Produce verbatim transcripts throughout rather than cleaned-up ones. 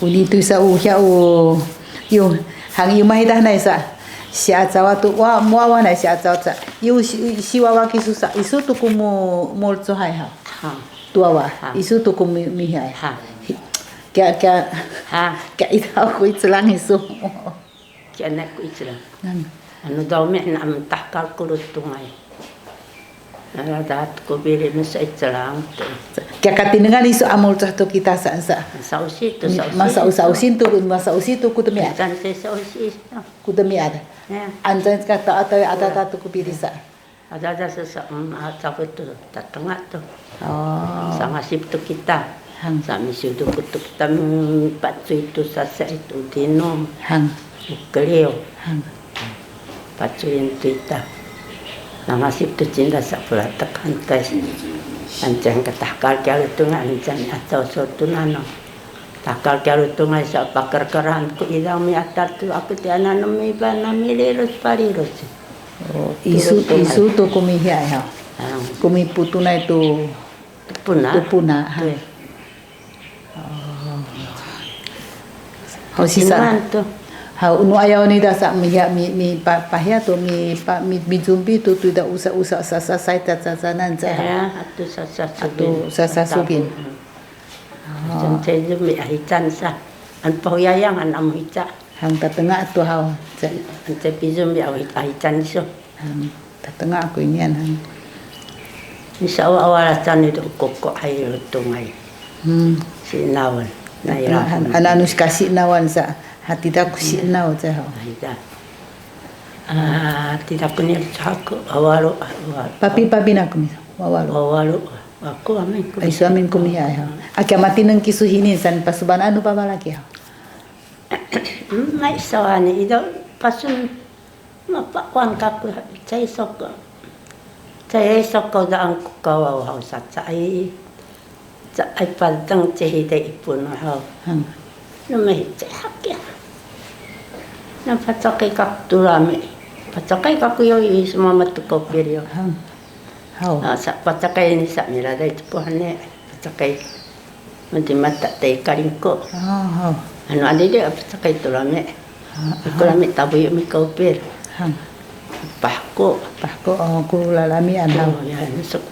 Uni tu sa u hiya u, yu, hang yu mahidah na sa. Siacawa tu wa, muawa na siacawa sa. Yu si, siwawa kisu sa, isu tu ku mu, mulcuhay ha. Ha. Tuawa, ha. Isu tu ku mi, mihay. Ha. Kaya, kaya, ha. Kaya ita ku icelang isu. Kaya na ku icelang. Nan. Anu dawmi na am tahkal ku lutungay. Ala dahat ku bili masa icelang tu. Kaya katinengan isu amul cah tu kita sa, sa. Sausi tu, sausi. Masa usa usin tu, masa usi tu ku demi ada. Kan saya sausi. Ku demi ada. Ya. Anjan kata atau ada tu ku bili sa. Ada ada sesa, um, ah, cabe tu, tatengah tu. Oh. Sangasip tu kita. Hang. Sa misudu ku tu kita, um, pacuy tu sasa itu dinum. Hang. Keliu. Hang. Pacuyin tu ita. Sangasip tu cinta sa pula tekan tes. Ancang katahkal kialu tu nga ancang atau sotunano. Takal kialu tungay sa pakerkeran ku idang miatar tu aku ti anak nami ba nami lirus palirus. Oh, isu, isu tu kumihiay ha. Ah. Kumi putunay tu. Tupuna. Tupuna ha. Tue. Oh. Hau sisa. Tupuna tu. Hau nu ayaw ni dasa mihiya mi, mi pa, pahiya tu mi pa, mi, mi jumbi tu tu da usa usa sasa sai ta cacanan sa. Ya, atu sasa subin. Atu sasa subin. Hmm. Oh. Cen cen mi ahican sa. An pohiyayang an amu hica. Hang tatengah tu haw. Cen. An cen pizum mi ahican so. Hang tatengah aku inian hang. Misa awa awa lacan itu koko ay lutungay. Hmm. Si nawan. Tatengah hang. An anu kasi nawan sa. Hati ta ku si naw sa haw. Ay ta. Ah, tidak punya saku, wawalu, wawalu. Papi, papi na kumi, wawalu. Wawalu, aku amin kumi. Ay, su amin kumi, ay, ha. Aki matineng kisu hini, san pasuban anu pabalaki, ha. Mai sawani, ida pasun, mapa kuan kaku, cai soko. Cai soko da angku kawaw hau sa cai. Caay padang cihide ipun haw. Hang. Numihi cihak ya. Na pacakay kaku tulami. Pacakay kaku yo i sumama tu kopir yo. Hang. Haw. Ah, sa pacakay ni sa miladay tu pohane. Pacakay. Mati mata tay kalingko. Ah, haw. Anu adi dia pacakay tulami. Aku lami tabuyu mi kaupir. Hang. Pahku. Pahku, oh, ku lalami anaw. Oh, ya,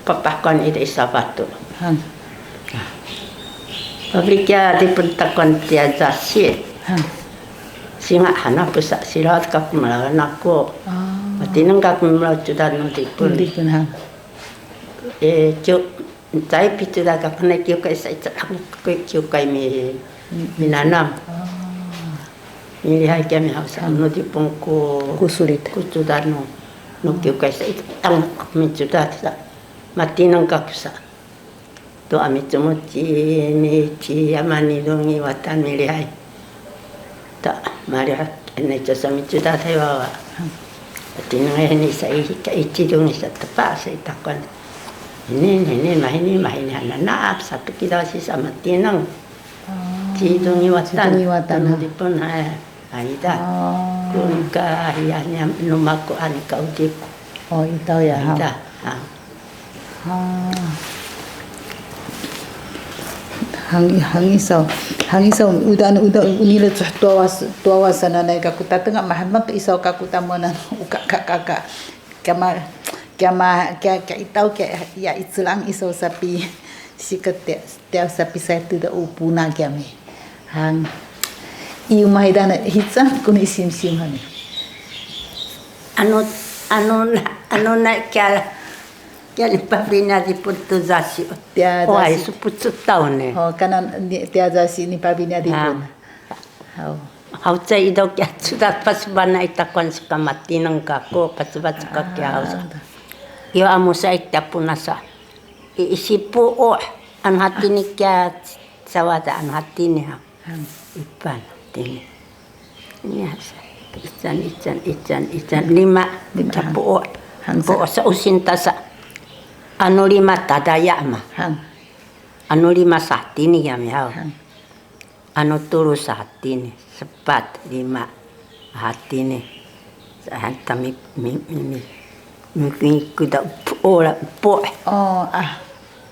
papahkuan ida isabatu. Hang. Pabrik ya di pentakuan tiada si. Hang. Singa hana pusa silat kaku malawan aku. Ah. Matineng kaku malawan cudan nudipun. Nudipun, hang. Eh, cuk. Cai picuda ka kena kiukai sa icak aku kiukai mi, minanam. Ah. Milihai kami hausa nu dipung ku. Ku sulit. Ku cuda nu. Nu kiukai sa icak aku mi cuda sa. Matineng kaku sa. Tu ami cumuci mi ci amani dungi watan milihai. Ta malihat ene casa mi cuda tai wawa. Matineng ini sa i, ka i cidung sa tepa sa i takuan. Ini, ini, mah ini, mah ini, hana naap, satu kilo si sa matineng. Oh, cidung iwatan. Cidung iwatan, ha. Dipun, ha, ha, ida. Oh. Kun ka, hiyahnya, numakuan ka udip. Oh, itaw ya, ha. Ida, ha. Ah. Hang, hang isaw. Hang isaw, uda, uda, unila tuawas, tuawasan nanay kaku tatengah mahamak isaw kaku tamonan, uka, ka, ka, ka. Kama, kama, kya, kya itaw, kya, ya icelang isaw sapi, siket, kya sapi saya tidak upuna kami. Hang, iyu mahidana, hicang kuni sim sim hani. Anu, anu na, anu na kya, Kya ni pabina di pun tu zasi. Tia zasi. Wai, supu cutaw ne. Oh, kanan ni, tia zasi ni pabina di pun. Hau. Hau cai idaw kya sudah pas bana itakuan suka matineng kaku, pas ba suka kya hau sa. Iyo amu sa ita punasa. I, isipu o, an hati ni kya sawada an hati ni ha. Hang. Ipan, tini. Ini asa. Ican, ican, ican, ican. Lima. Lima. Capuo. Hang sa. Puo sa usin tasa. Anu lima tadaya ma. Hang. Anu lima satini ya mihaw. Hang. Anu tulu satini. Sepat, lima. Hatini. Saan tami mi, mi, mi, mi, mi, kuda puo la puo. Oh, ah.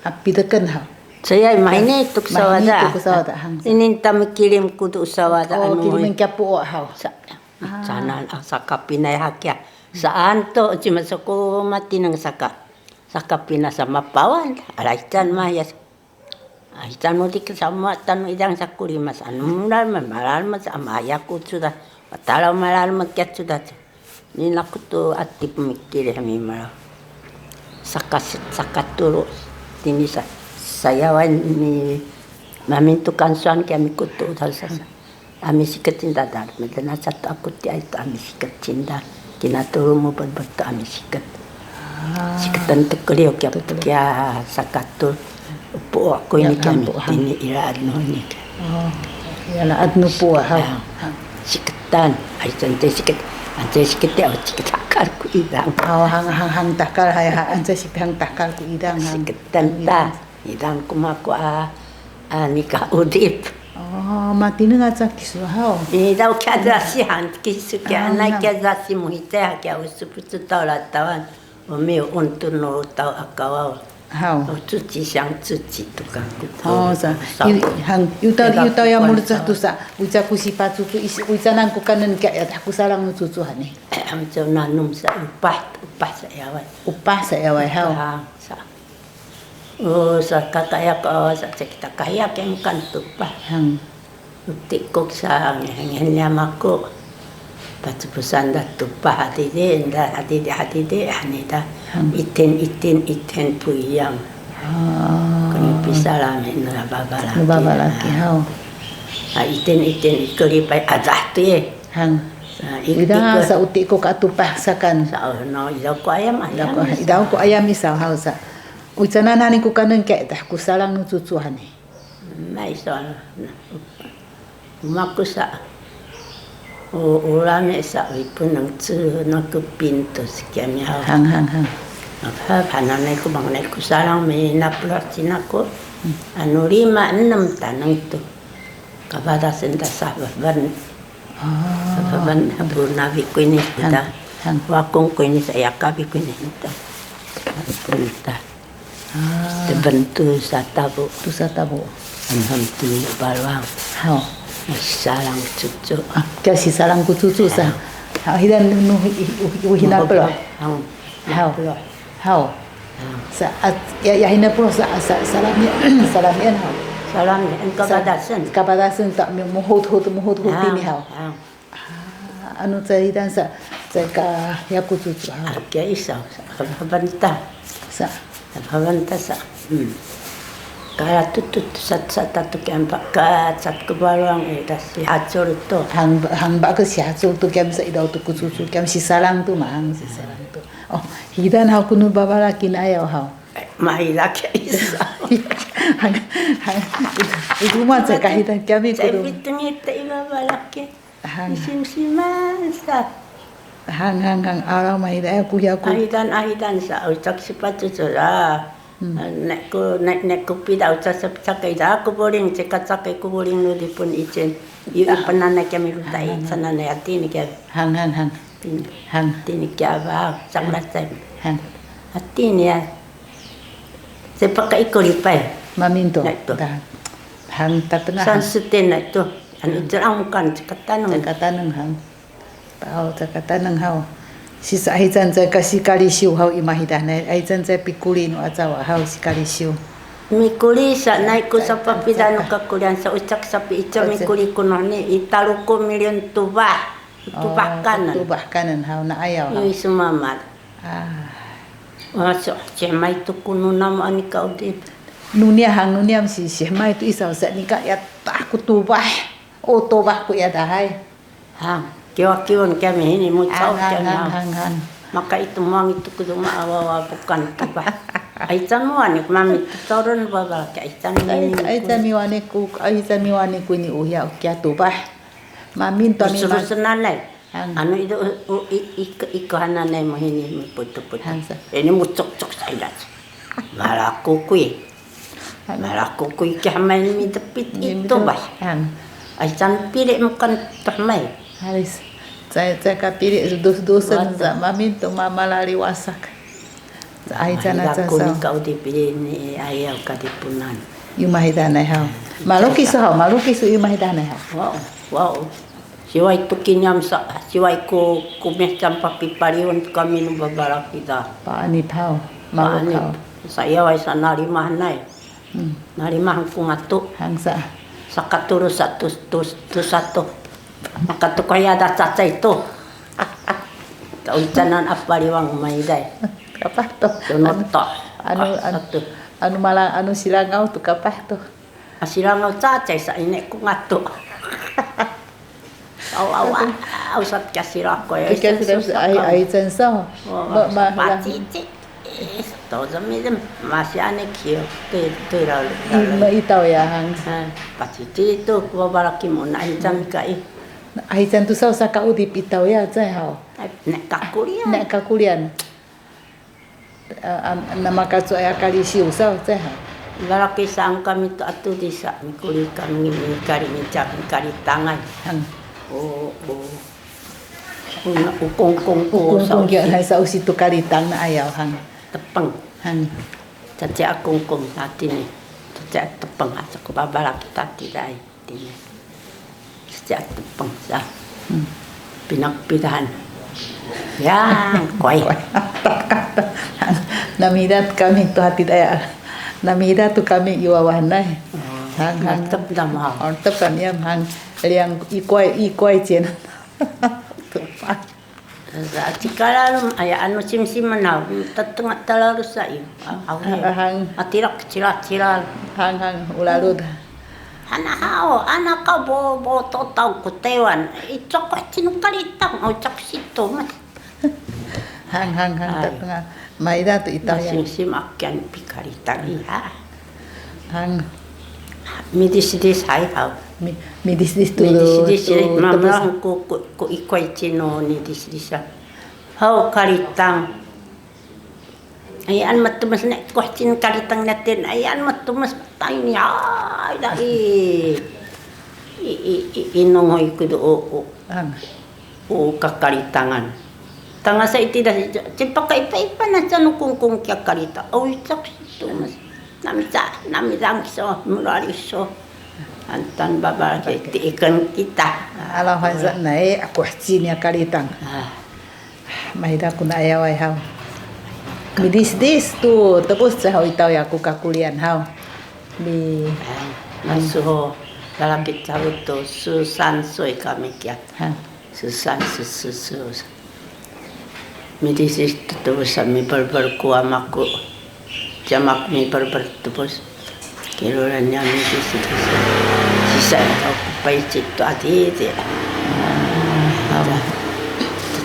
Apideken ha. Cayay, mahini tu ku sawada. Mahini tu ku sawada, hang. Ini ta mikilim ku tu sawada. Oh, anu, kilimin kiya puwa haw. Sa, ah, canan, ah, sakapinay hakiya. Saan to, cima saku matinang saka. Sakapina sa mapawan, alay can mah ya. Ay, tanu di kasama, tanu idang saku limas, anu mulal, malal mas, amaya ku sudah. Patalaw malal makiat sudah. Ni naku tu ati pemikir ya mimalaw. Saka, sakatulu, tini sa, sayawan ni mamin tu kansuan kami kutu, tahu sa. Ami siket cinta dal, medena satu aku ti ay tu ami siket cinta. Kina tulu mu berber tu ami siket. Ah. Siketan tu keliu kia, kia sakatul. Upu aku ini kami, ini ila anu ini. Oh, ila anu pu, ha. Ah, siketan, ay, ante siket, ante siket ya, siket takal ku idang. Oh, hang, hang, hang takal, hay, ha, ante siket hang takal ku idang, hang. Siketan ta, idang ku maku a, a, nika udip. Oh, matini ngaca kisu haw. Ni daw kia dasi han kisu kia, oh, anay kia dasi muhite ha kia usupusu taw latawan. Umi untu no taw akawaw. Haw. O cuci siang cuci tukang kutu. Oh, sa. Yu, hang, yu taw, yu taw ya mulecah tu sa. Uca ku sipacucu, uca nan ku kanen kia ya, ku salang nu cucu hane. Uca nanum sa upah, upah sa yaway. Upah sa yaway, haw. Upah, sa. O, sa kakayak, o, sa cekita kayak yang kan tupah. Hang. Utikuk sa ngehen ya maku. Pacupusan da tupah hadidi, da hadidi, hadidi, hanida. Hang. Itin, itin, itin puyang. Ah. Kami pisalami nula babalaki. Nula babalaki, haw. Ah, itin, itin, ikulipay adah tu ye. Hang. Sa, ida, sa utikuk atupah sakan. Sa, o, no, ida ku ayam, ayam. Ida ku ayam isa, haw sa. Uca nan nani ku kanen kia, dah ku salang nu cucu hane. May sa, maku sa, u, ulami sa, ipun nang cu, nang ku pintu sikiami haw. Hang, hang, hang. Apa, hananay ku, mangnay ku salang, may napula cina ku. Hmm. Anu lima, enam tanang tu. Kapadasen ta sa, ban. Oh. Sababan, bunawi kuyni kita. Hang, hang. Wakung kuyni sa, yakabi kuyni kita. Kita. Ah. Tebentu satabu. Tu satabu. Anham tuni baluang. Haw. Salang cucu. Ah, kasi salang ku cucu sa. Haw. Haw, hidan nu, nu, hi, hi, hi, hina pelo. Haw. Haw. Haw. Sa, at, ya, ya hina puluh sa, sa, salami, salamian haw. Salamian, sa, kapadasen. Kapadasen ta, mi, muhut-hut, muhut-hut ini haw. Ah, anu caidan sa, cai ka, ya ku cucu haw. Ake isa, sa, kapabanta. Sa. Kapabanta sa. Hmm. Kala tutut, sat, sat, tatu kian pakat, sat kebaluang, eh, da si hacul tu. Hang, hang ba ke si hacul tu kian sa idau tu ku cucu, kian si salang tu, mahang si salang tu. Oh, hidan haw kunu babalaki na ayaw haw. Mailaki isa. Hang, hang, itu, itu mah cai kahidan kami kudu. Cai pitengit i babalaki. Hang. Isim siman sa. Hang, hang, hang, ala maila ya ku ya ku. Ahidan, ahidan sa, ucak sipatu sa. Hmm. Nek ku, nek, nek ku pida ucak sa, cakay sa, ku buling, cika cakay ku buling nu dipun icin. Yu ipenan na kami lutai, sana na yati ni kami. Hang, hang, hang. Hang. Tini kia ba, caklat cai. Hang. Atini ya. Saya pakai ikut lipai. Maminto. Na itu. Hang tatengah. Sansutin na itu. Anu iterang bukan cakataneng. Cakataneng hang. Tau cakataneng haw. Sisa ahican cai ka sikalisiw haw imahida na. Ahican cai pikuli nu acawa haw sikalisiw. Mikuli sa naiku sapapida nu kakulian sa ucak sapi ica mikuli kuno ni italuku miliun tubah. Tubah kanen. Tubah kanen haw na ayaw haw. Ini semamat. Ah. Masuk cemai tu kunu nama anika udip. Nunia hang nunia masi cemai tu isaw sa nika ya tak ku tubah. O tubah ku ya dahay. Hang, kiwa kiwan kami ini mu cau kami hang. Maka itu muang itu kudu ma awa awa bukan tubah. Aican muan mami tu turun baba ka aican ini. Aican miwani ku, aican miwani ku ini uya kia tubah. Mamin to mi ma. Surusunan lai. Hang. Anu itu, u, u, i, i, iko hananay mahini miputu-putu. Hang sa. Ini mucuk-cuk saya. Malaku kui. Hang. Malaku kui kia main midepit itu bah. Hang. Aican pili mukan toh mai. Halis. Saya, saya ka pili dus-dusen sa mamin tu mamalali wasak. Aican acan sa. Kau dipili ni ayaw ka dipunan. Yu mahidanay haw. Malukisu haw, malukisu yu mahidanay haw. Wow, wow. Siway tu kinyam sa, siway ku kumih campa pipaliun kami nu babalaki ta. Paanip haw, malukaw. Sa iyaway sa nalimahanay. Hmm. Nalimahan ku ngatu. Hangsa. Sakatulu sa tus, tus, tus satu. Makatukoy ada cacay tu. Kaucanan a paliwang mayday. Kapah tu. Anu, anu, anu, anu malang, anu silangaw tu kapah tu. Asilangaw cacay sa ini ku ngatu. Aw, aw, aw, usat kasilakoy. Kasilakoy, ay, ay, cen so. Pacici. Tozemizem, masi anek hiyo. Te, te, lalu, lalu. Itaw ya hang. Pacici tu, babalaki mo na, incang kai. Ay, cen tu saw, saka udip itaw ya, cay haw. Nek kakulian. Nek kakulian. Namakacu aya kalisiw saw, cay haw. Lalaki saan kami tu atu disa, mikuli kami, mikali, mica, mikalitangay. Hang. O, o. Ukungkung, ukungkung, sa usi tu kalitang na ayaw, hang. Tepeng. Hang. Caci akungkung, tati ni. Caci tepeng, asa ku babalaki tati day. Tini. Sejak tepeng sa. Pinakpidahan. Ya, koy. Namida tu kami tu hati daya. Namida tu kami iwawahanay. Hang, hang. Mantep da, ma. Mantep kan ya, hang. Liang ikoy, ikoy cien. Tupa. Sa, cikalalu, aya anu simsiman haw, tatengah talalu sa, i, a, awi. Hang. Atilak cilal-cilal. Hang, hang, ulalud. Hana haw, anak ka bo, bo totau ku Taiwan. I cok ko cinu kalitang, au cok situ, mas. Hang, hang, hang, tatengah. Maida tu ita ya. Simsim akan pikalitang, iya. Hang. Midisdis hay haw. Mi-, midisdis tu, midisdis tu, tu, mamalang ku, ku, ku ikoy cinu nidisdisan. Haw kalitang. Ayan matumes ne kuh cin kalitang natin. Ayan matumes tayni ay da i. I, i, i, inong hoy kudu o, o. Hang. O kakalitangan. Tangasa iti da, cipaka ipa-ipa na canu kungkung kia kalita. O, icak situ, mas. Nami ca, nami dang so, mulali so. Antan baba ti ikan kita. Alahan sa nai, aku hacin ya kalitang. Ah. Maida kuna ayaway haw. Midisdis tu, tebus sa haw itaw ya ku kakulian haw. Di. Masuho, lalaki cawi tu, susan soy kami kiat. Hang. Susan, su, su, su. Midisdis tu, tebus sa miberber ku amaku. Ci amaku miberber tebus. Kiluran nya midisdis. Sisa ikaw ku payci tu adidi.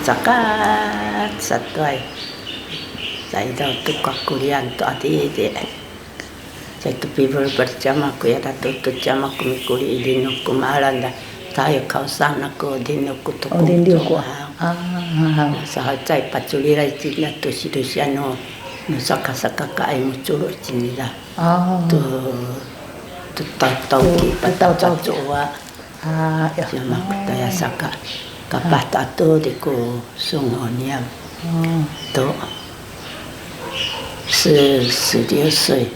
Cakat satuay. Sa itaw tu kakulian tu adidi. Sa itu piberber ci amaku ya, datu tu ci amaku mikuli i dinu ku maalan da. Tayo kawsan aku dinu ku tukung. O, dinu ku. Ah, ah, ah. Sa cay paculilay cina tu sidusian no, no sakasaka kaay muculu cinila. Ah. Tu, tu tautau ki, tu tautau ki. Pataucacuwa. Ah, ya. Siya makutaya saka kapah tatu di ku sunguniam. Hmm. Tu. Si, si dia si.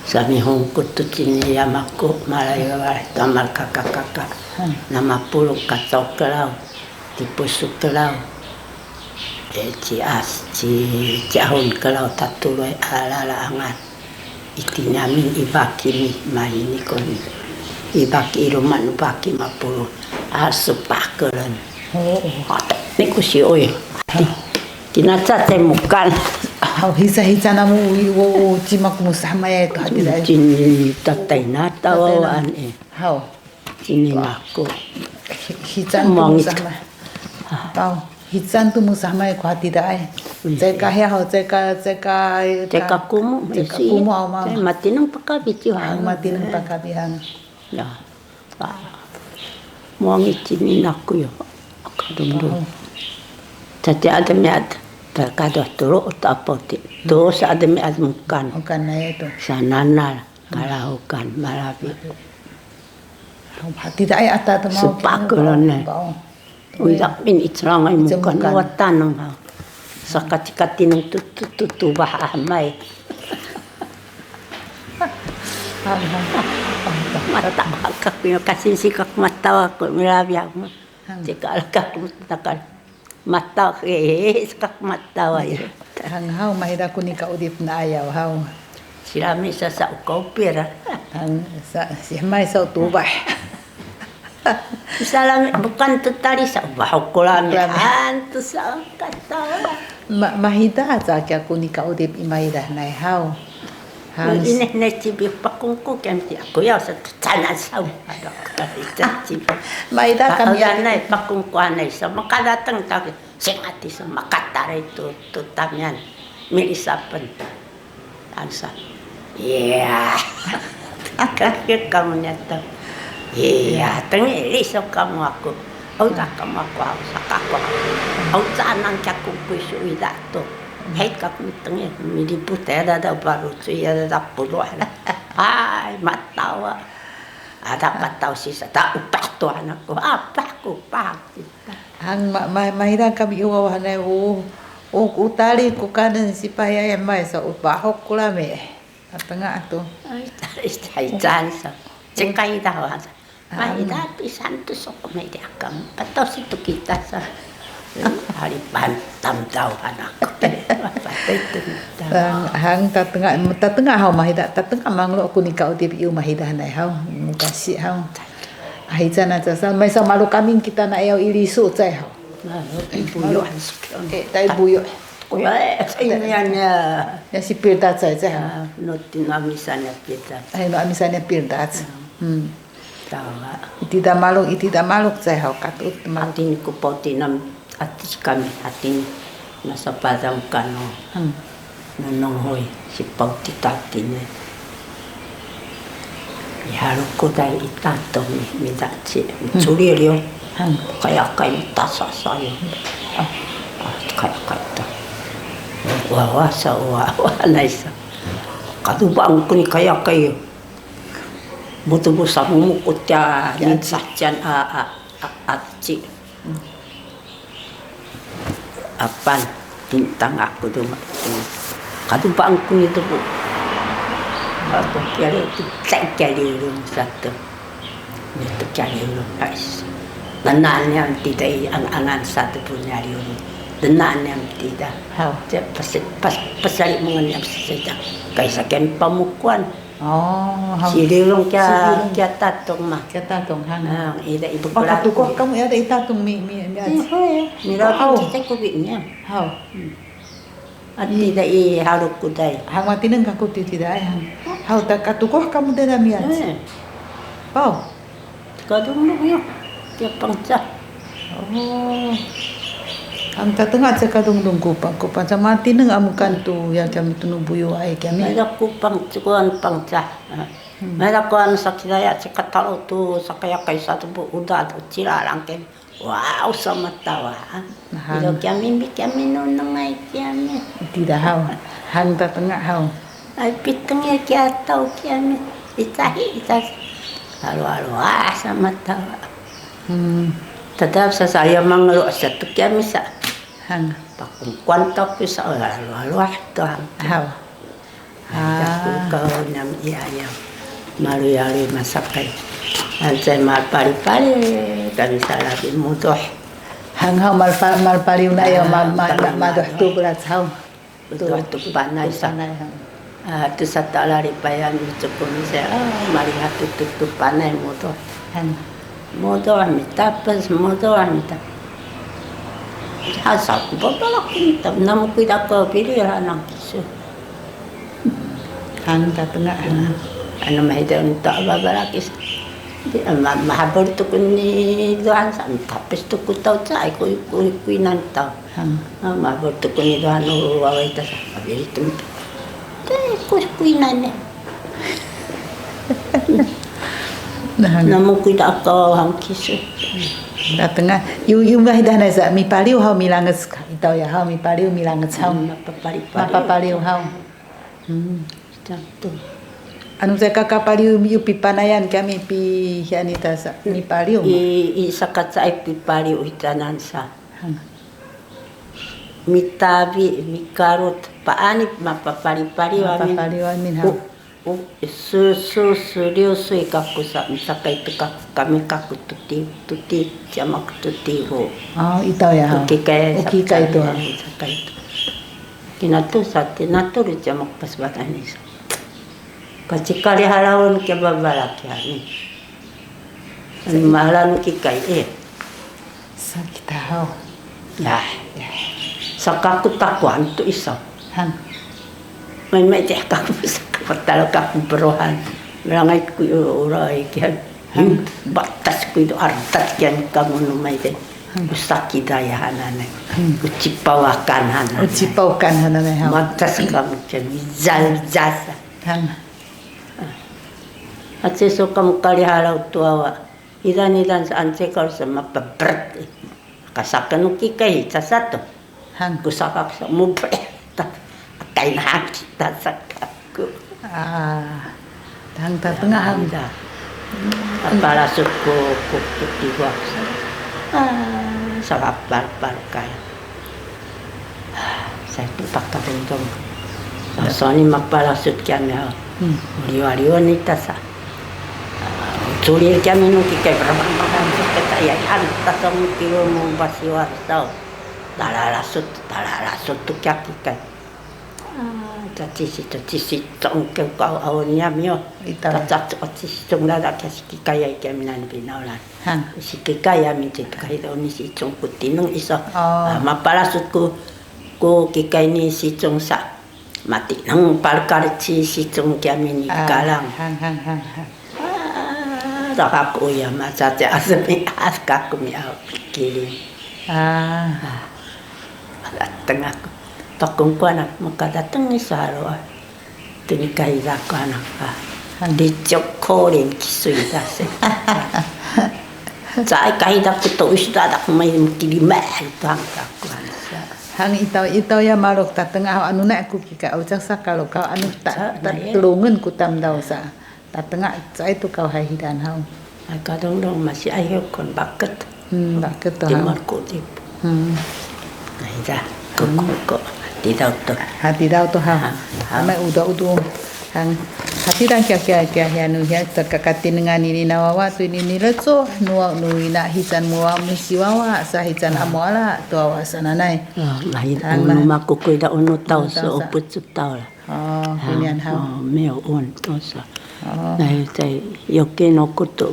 Sa mihungkut tu cini ya maku malayu tamal kaka-kaka. Hmm. Nama pulung kacau kelau, tipusu kelau. E, ci as, ci, ci ahun kelau tatuluy alala angat. Iti namin ibaki mi, maini koni. Ibaki iluman ubaki mapulu. Asupak kelen. Oo. Ate, ni ku si, oy. Ti, tinaca te mukan. Haw, hisa, hisa namu, wo, wo, cimak musamaya itu hati dai. Cin, tatai nata, wawan, e. Haw. Cini naku. Hi-, hican tu musamay. Tau, hican tu musamay ku hati daay. Ceka hiya ho, ceka, ceka, ceka kumu, ceka kumu au mama. Matineng pakabi ci hang. Matineng pakabi hang. Ya. Muangi cini naku yo. Kadundun. Cati ada miat. Kaduh tulu ta apo ti. Tu sa ada miat mukan. Mukan na itu. Sananal. Kalahukan malabi. Hati daay ata tu mau. Sepak kelone. Uyak min icrangay mukan watan nang ha. Sakati-kati nang tu, tu, tu, tu, bah ahmay. Matawa kaku, kasinsi kaku matawa ku, milabi aku. Cika ala kaku takal. Matawa, eh, saka matawa ya. Hang haw, mahida ku nika udip na ayaw haw. Silami sa sa u kopir. Hang sa, si may sa u tubah. Salami, bukan tu tali sa u bahok kulami. Kulami. Antu sa katawa. Ma, mahida aca kya ku nika udip i maida nay haw. Hang ini nay cibi pakungku ken ti aku ya sa tu canan sa u. Ada kali cibi. Maida kami ya nay pakungku anay sa makadatang ta. Singati sa makataray tu, tu tamian, milisapen. Tansa. Iya. Kakir kamu nyata. Iya, tengili so kamu aku. Au tak kamu aku, au sak aku. Au canang caku kuisu ida tu. Hai kaku tengil, milibu te ada, ada baru tu ya ada puluh ada. Hai, matawa. Ada patau sisa, tak upah tu anakku. Apa ku pah. Hang ma, ma, maida kami i wawahanay u, u, u tali ku kanen sipayay may sa u bahok kulami. Tatenga tu. Ay, tali, tali, tali, sa. Cikay daw, sa. Maida pisan tu sok maida kami. Patau situ kita sa. Hari pantam daw anak. Patay tu kita. Hang, hang tatenga, tatenga haw mahida, tatenga manglo ku nika udip i mahidanay haw. Mukasi haw. Ahican aca sa, maysa malu kami kita na ayaw i lisu cay haw. Malu, i buyu. Eh, tay buyu. Kuya, eh, ini anya. Ya si pilda cay cay haw. Ah, no, tino misalnya pilda. Ay, no misalnya pilda. Hmm. Tawa. Iti da maluk, iti da maluk cay haw, katut maluk. Atin ku pau tinam, atis kami, atin. Nasa padang kano. Hmm. Nunung hoy, si pau ti tatine. Ihaluku day i tato mi, midaci, miculiliw. Kayakay mi tasa sayo. Ah, kayakay ta. Wawa sa, wawa nay sa. Katubang ku ni kayakay. Butu bu sa mumukut ya, ni sacian a, a, a, aci. Apan, tintang aku duma. Kadu bangku itu, Bu. Aku kiali itu, tak kiali ulun satu. Itu kiali ulun, guys. Tenang yang tidak ang-, angan satu punya ulun. Tenang yang tidak. Hau. Dia pas, pas, pasal mengenai saja. Kaisa ken pamukuan. Oh, hang. Sililung kya, sililung. Kya tatung mah. Kya tatung, hang. Hang, ida ibu. Oh, pelaku. Katukuh kamu ada i tatung mi, mi, mi aci. Iya, mira aku cicak kubinya. Hau. Hmm. Ati da i haluk kuday. Hang matineng kaku ti tidak, hang. Hau, tak katukuh kamu tidak mi aci. Eh. Oh. Kadungdung ya, tiap pangcah. Oh. Ang tatengah sa kadungdung kupang, kupang sa mati neng amukan tu, ya kami tu nu buyu ay kami. Maya kupang, kuan pangcah. Hmm. Maya kuan sakilaya, sakatalo tu, sakaya kaisa tu bu, udah tu, cilalang kami. Wow, sama tawa. Nah, ilo kami, bi kami nuneng ay kami. Tidak hau. Hang tatengah hau. Ay, pitengil kiya taw kiyami. Itahi, itahi. Lalu, lalu, ah, sama tawa. Hmm. Tetap sasaya mangelu satu kiyami sa. Hang. Pakungkuan taw kisa, lalu, lalu, ah, tuh. Hau. Aku kau nam iya, iya. Malu ya, masakai. Ansai mal pali-pali, kami salah di mudoh. Hang hau mal pa-, mal pali una ya, mal, mal, mal, mal doh tu belas hau. Betul, tu panay sa. Tu panay, ha. Ah, tu sa talalipayan, cukup saya, ah, malihat tu, tu, tu panay mudoh. Han. Mudoh, mitapes, mudoh, mitapes. Asa ku babalak, mitapes. Namu kita ke pilih anak kisu. Han, tatengah, han. Anu mahida untuk babalak is. Di, ma-, mahabur tu kuni dohan sa, mitapes tu ku tau sa, ku, ku, ku inan tau. Hang. Ah, mabur tu kuni dohan nu waway ta sa. Abis itu. Te, ku, ku inan ne. Nah, hang. Namu ku ida ka hang kisu. Tatengah. Yu, yu mah ida na sa, mipaliw hau milangec ka. Itaw ya hau mipaliw milangec hau. Hmm, mapapaliw, paliw. Mapapaliw hau. Hmm. Cangtu. Anu saya kakapaliw yu pipanayan kami pi, yani ta sa, mipaliw mah. I, i sakacaay pipaliw i tanan sa. Hang. Mitabi, mikarut, paanip, mapapalipaliw amin. Mapapaliw amin, ha. U-, Su, su, su, liw suy kaku sa, misakay tu ka, kami kaku tuti, tuti, ciamak tuti ho. Ah, itaw ya, ha. Ukikay, ukikay tu, ha. Sakay tu. Kinatu sa, tinatu ri ciamak pas batani sa. Kacikali halawan ke babalaki ani. Ani mahalan kikay, eh. Sakitaw. Ya, ya. Sakaku takuan tu iso. Han. Maymay ti kaku sakapatal kaku berohan. Melangay ku uray kian. Han. Batas ku itu ardat kian kamu numay te. Han. Usakidaya hanane. Han. Ucipawakan hanane. Ucipawakan hanane, ha. Batas kamu kian. Bijal jasa. Han. Aci so kamu kalihalaw tuawa. Idan, idan sa ancikal sa mapabret. Kasakan nu kikay, casato. Han. Kusakak sa mubret. Akay na kita sakaku. Ah, tang tatengah. Ida. Apalasut ku, ku, ku tiwak sa. Ah, sa apal-apal kay. Sa itu pakadungdung. Sa, soni mapalasut kiyami ha. Hmm. Liwaliwan ita sa. Culil kiyami nu kikay berabang-rabang sa kita ya, han, tasong kiwa mu basiwar sa. Talalasut, talalasut tu kiya kikay. Ah, tacisi, tacisi, congkel kau awan yami yo. Ita. Tacacu, tacisi, cong dada kiya si kikay ya kiyami nan pinaulan. Han. Si kikay ya minci tu kahit oni si cong ku tineng iso. Oh. Ah, mapalasut ku, ku kikay ni si cong sa. Matineng palkal ci si cong kiyami ni kalang. Han, han, han, han. Ah, sakaku ya macaca asemi as kaku mi au pikirin. Ah. Ah. Dateng aku. Pakungkuan aku makadateng ni saro. Tuni kaida ku anak ka. Dicok koling kisui dase. Cai kaida ku to isda dak mai mukilima tang kaku anak. Hang itaw, itaw ya maluk tatengah anu na ku kika ucak sa kalu kaw anu ta, ta, tulungan ku tamdaw sa. Tatengah cai tu kaw hahidan haw. Ay kadongdong masi ayo kon baket. Hmm, baket to ha. Timur kutip. Hmm. Nah, ida, kuku ko, hatidaw to. Hatidaw to ha. Ha, ha. Kami uda udu. Hang, hatidan kia, kia, kia, hia nu, hia, takakatinengan ini nawawa tu ini nileco, nuwa, nu ina hisan muwa musiwawa, sa hisan amuala, tu awa sananay. Ah, lain, hang, unu ma, makukuy da unu taw, unu taw so sa. Uput so taw la. Oh, ah, kunian haw. Oh, miyo un, tosa. Oh. Nay, tay, yoki no kuto,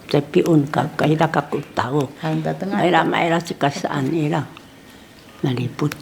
tay piun ka, kayda ka kutaw. Hang tatengah. Mayra, mayra sikasaan ira. Naliput.